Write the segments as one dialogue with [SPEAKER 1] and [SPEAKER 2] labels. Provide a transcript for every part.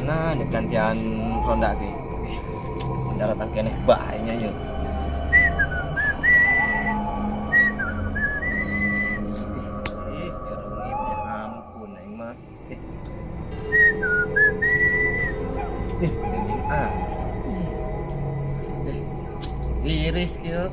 [SPEAKER 1] Mana nih gantian ronda ge. Daratan keneh bae nya yeuh. Ih, ya ampun aing mah. Ih, ah. Liris kieu.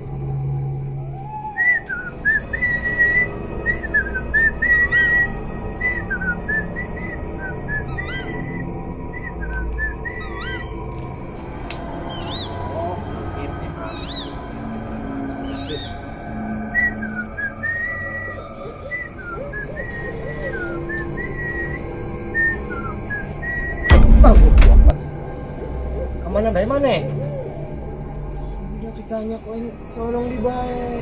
[SPEAKER 1] Oh, ini ah. Kemana dari mana? Udah ditanya kok ini solong di bae.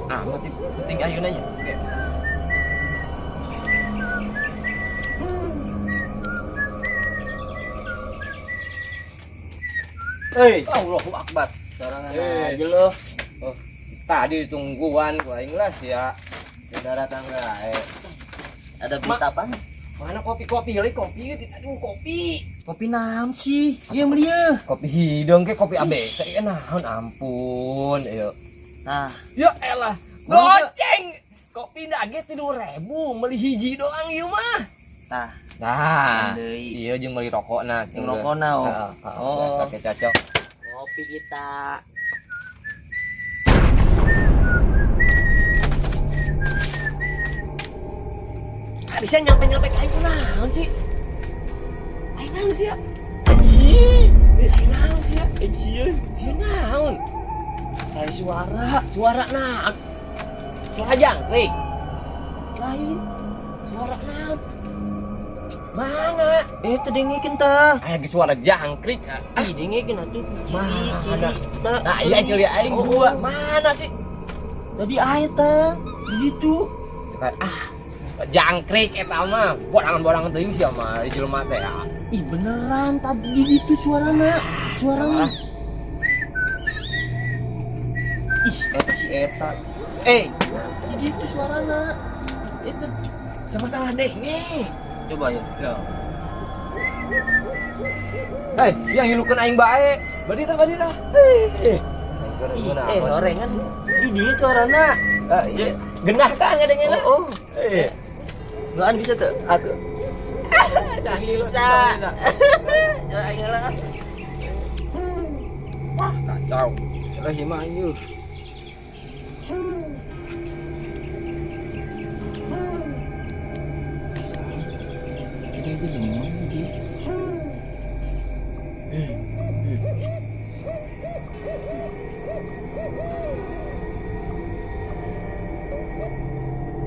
[SPEAKER 1] Amat penting ayun aja. Oke.
[SPEAKER 2] Hei,
[SPEAKER 1] Allahu Akbar.
[SPEAKER 2] sorangan aja lo.
[SPEAKER 1] Oh, tadi ditungguan gua aing lah ya.
[SPEAKER 2] Saudara tangga, Ada berita apa?
[SPEAKER 1] Mana kopi-kopi lagi kopi, aduh kopi.
[SPEAKER 2] Kopi naon sih? Iya beli ya.
[SPEAKER 1] Kopi hidung ke kopi ABC ya naon ampun ayo.
[SPEAKER 2] Nah,
[SPEAKER 1] ya elah. Goceng. Kopi nage 3.000 beli hiji doang ieu mah.
[SPEAKER 2] Tah.
[SPEAKER 1] Nah, iya jeung beli rokokna.
[SPEAKER 2] Jeung rokokna oh.
[SPEAKER 1] Oh, oke cocok.
[SPEAKER 2] Kopi kita.
[SPEAKER 1] Bisa nyampe-nyampe ka aing naon sih? Aing naon sih ya? Ih, aing naon sih ya? Sieun, sieun naon?
[SPEAKER 2] Kayak suara,
[SPEAKER 1] suara naon? Suara jangkrik.
[SPEAKER 2] Lain.
[SPEAKER 1] Suara naon? Mana?
[SPEAKER 2] Teu dengekeun tah.
[SPEAKER 1] Aya ge suara jangkrik.
[SPEAKER 2] Ih, dengekeun atuh.
[SPEAKER 1] Mana? Nah, iya jeung aing dua. Mana sih?
[SPEAKER 2] Tadi aya tah di situ.
[SPEAKER 1] Ah, jangkrik eta mah borangan-borangan teuing sia mah di jelema teh.
[SPEAKER 2] Ih, beneran tadi di situ suarana. Suarana. Ih, eta si eta. Di situ suarana.
[SPEAKER 1] Itu sama salah denge.
[SPEAKER 2] Coba ya.
[SPEAKER 1] Ya. Hei, siang ngilukeun aing bae. Badi tah, badi tah.
[SPEAKER 2] Orengan di dieu suarana.
[SPEAKER 1] Iya. Genah kan ngadengena.
[SPEAKER 2] Oh. Doan bisa tuh. Atuh.
[SPEAKER 1] Bisa.
[SPEAKER 2] Ya aing lah.
[SPEAKER 1] Wah, kacau. Salah mah ieu.
[SPEAKER 2] Ini lemah dia.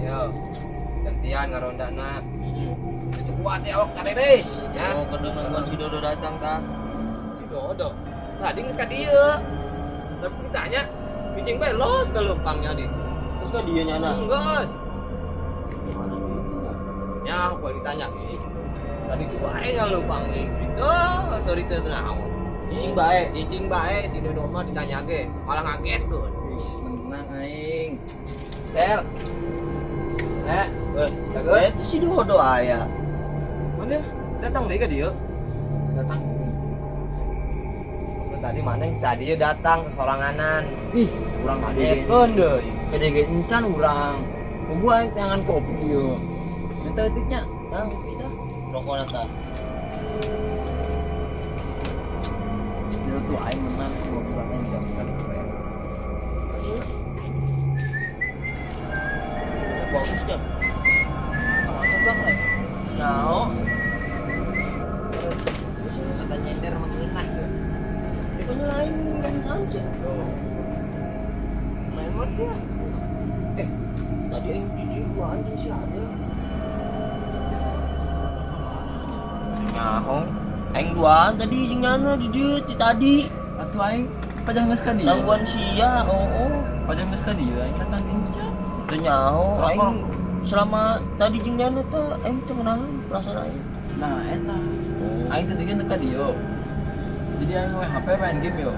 [SPEAKER 1] Yo, gantian ngarondana. Geus teu kuat ya awak kareres, ya.
[SPEAKER 2] Oh, kudu nungguan si Dodo datang tah.
[SPEAKER 1] Si Dodo. Tadi geus ka dieu. Tapi ditanya, bicing bae los ke leumpangnya di.
[SPEAKER 2] Terus ka dieu nyana?
[SPEAKER 1] Geus. Ya, gua ditanya ih. Tadi tuh bae ngaleumpang gitu. Sorry teh naon.
[SPEAKER 2] Cicing bae,
[SPEAKER 1] cicing bae si Dodo mah ditanya ge, malah ngagetkeun.
[SPEAKER 2] Ih, menang aing.
[SPEAKER 1] Del. Jago.
[SPEAKER 2] Itu si Dodo aya.
[SPEAKER 1] Mana? Datang deui ka dieu.
[SPEAKER 2] Datang.
[SPEAKER 1] Tadi mana yang tadi datang sesoranganan.
[SPEAKER 2] Ih, urang
[SPEAKER 1] ngagetkeun deui.
[SPEAKER 2] Pede ge encan urang. Gua aing tangan kopi ieu. Minta etiknya. Tah, kita rokona tah. Itu tuh aing menang ngobrol aing jam kan. Bagus ya. Apa bang lah?
[SPEAKER 1] Nao.
[SPEAKER 2] Kata nyender mengenah ya. Itu lain kan aja.
[SPEAKER 1] Main mas ya.
[SPEAKER 2] Tadi yang di gua anjing sih ada.
[SPEAKER 1] Nyaho.
[SPEAKER 2] Aing duaan tadi jeung nyana di dieu ti tadi.
[SPEAKER 3] Atuh aing pajang geus ka dieu.
[SPEAKER 2] Nangguan sia, oh.
[SPEAKER 3] Pajang geus ka dieu aing datang encan.
[SPEAKER 2] Teu nyaho aing selama tadi jeung nyana teh aing teu ngeunaheun perasaan aing.
[SPEAKER 3] Nah, eta. Aing teh teu ka dieu. Jadi aing we HP main game yo.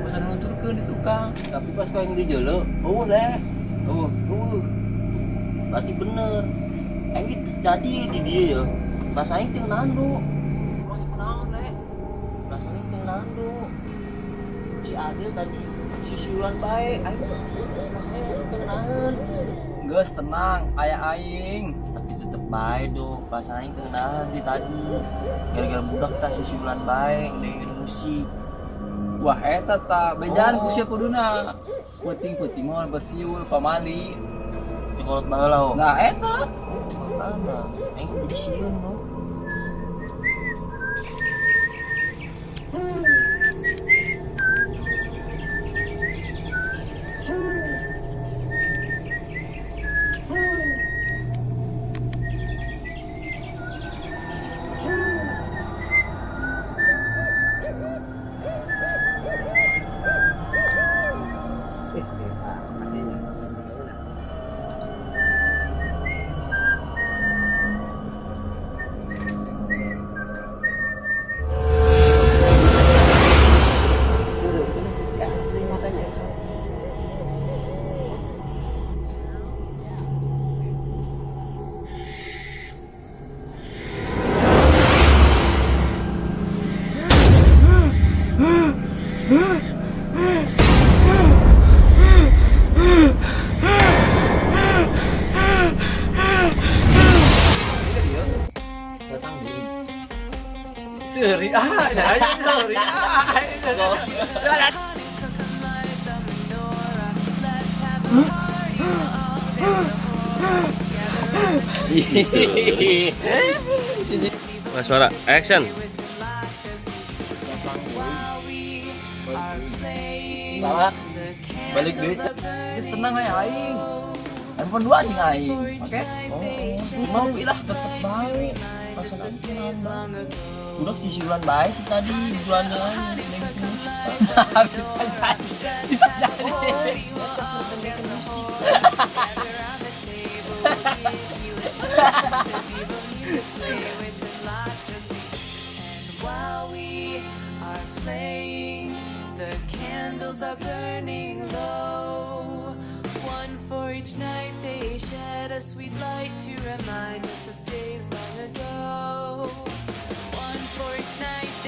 [SPEAKER 3] Pas anu nuturkeun di tukang, tapi pas ku aing dijeuleuh, eueuh deh. Oh,
[SPEAKER 1] Berarti bener. Aing ge tadi di dia ya. Perasaan aing teu nando.
[SPEAKER 3] Masih kunaon le?
[SPEAKER 1] Perasaan aing teu nando. Si Adil tadi si siulan bae. Aing perasaan teu naon.
[SPEAKER 3] Geus tenang, aya aing.
[SPEAKER 1] Tapi tetep bae do, perasaan aing teu naon di tadi. Gara-gara budak tah si siulan bae ngedengerin musik.
[SPEAKER 3] Wah, eta ta bejaan
[SPEAKER 1] Oh.
[SPEAKER 3] ku sia kuduna. Peuting-peuting mah bersiul pamali.
[SPEAKER 1] Cekolot baheula oh.
[SPEAKER 3] Nah, eta.
[SPEAKER 1] Makana aing kudu sieun no.
[SPEAKER 3] Seuri ah, nah seuri ah.
[SPEAKER 4] Mas suara action.
[SPEAKER 3] Salah. Balik deui. Geus tenang we aing. Handphone dua anjing aing. Oke? Oh, mau lah
[SPEAKER 1] Tetep bae. Perasaan aing teu naon. Budak si siulan bae sih tadi jualannya ngedengerin musik.
[SPEAKER 3] Bisa jadi. Bisa jadi.
[SPEAKER 5] While we are playing, the candles are burning low. One for each night, they shed a sweet light to remind us of days long ago. One for each night.